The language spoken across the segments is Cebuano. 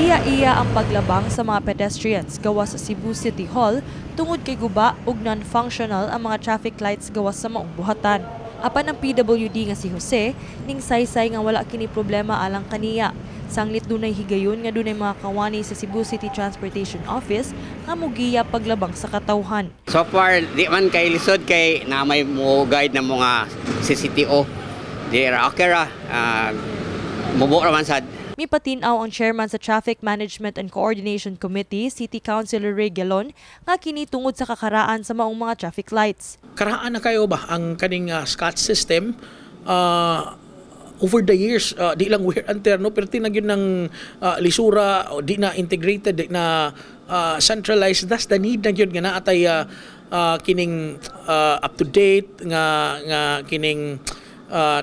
Iya-iya ang paglabang sa mga pedestrians gawas sa Cebu City Hall tungod kay guba ug non-functional ang mga traffic lights gawas sa maong buhatan. Apan ang PWD nga si Jose ning saysay nga wala kini problema alang kaniya. Sanglit dunay higayon nga dunay mga kawani sa Cebu City Transportation Office nga mugiya paglabang sa katawhan. So far, di man kay lisod kay na may mo guide na mga CCTO. Di ra okay ra. Mubo ra man sad. Mipatin-aw ang chairman sa Traffic Management and Coordination Committee, City Councilor Ray Gallon, nga kini tungod sa kakaraan sa maong mga traffic lights. Karaan na kayo ba ang kaning SCAT system over the years, di lang wear and tear, no, pero tinag yun ng lisura o di na integrated, di na centralized. That's the need na gyud nga naa tay kining up to date nga nga kining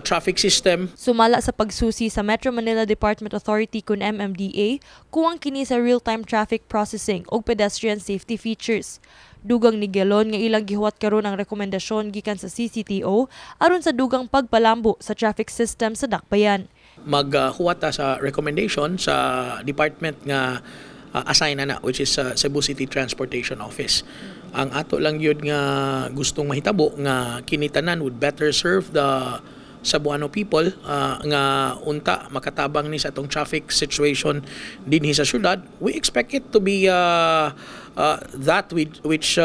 traffic system. Sumala sa pagsusi sa Metro Manila Department Authority kun MMDA, kuwang kini sa real-time traffic processing ug pedestrian safety features. Dugang ni Gallon nga ilang gihuwat karon ang rekomendasyon gikan sa CCTO aron sa dugang pagpalambo sa traffic system sa Dakbayan. Maghuwat ta sa recommendation sa department nga assign na, which is sa Cebu City Transportation Office. Ang ato lang yun nga gustong mahitabo nga kini tanan would better serve the Cebuano people, nga unta makatabang ni sa atong traffic situation dinhi sa syudad. We expect it to be that which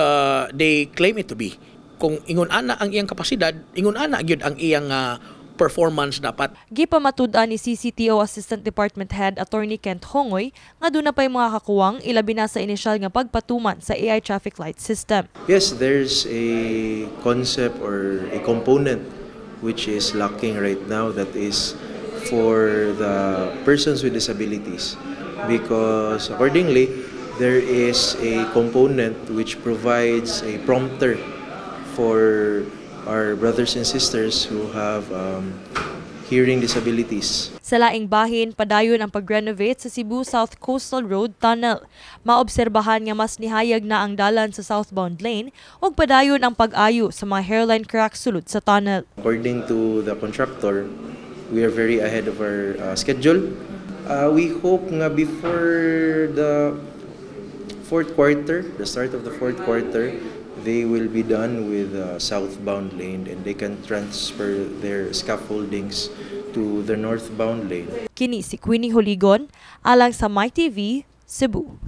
they claim it to be. Kung ingon ana ang iyang kapasidad, ingon ana gyud ang iyang performance dapat. Gipamatud-an ni CCTO Assistant Department Head Attorney Kent Hongoy nga duna pay mga kakuwang ilabi na sa inisyal nga pagpatuman sa AI traffic light system. Yes, there's a concept or a component which is lacking right now, that is for the persons with disabilities, because accordingly there is a component which provides a prompter for our brothers and sisters who have hearing disabilities. Sa laing bahin, padayon ang pag-renovate sa Cebu South Coastal Road Tunnel. Maobserbahan nga mas nihayag na ang dalan sa southbound lane ug padayon ang pag-ayo sa mga hairline cracks sulod sa tunnel. According to the contractor, we are very ahead of our schedule. We hope nga before the fourth quarter, the start of the fourth quarter, they will be done with the southbound lane and they can transfer their scaffoldings to the northbound lane. Kini si Queenie Holigon, alang sa MyTV, Cebu.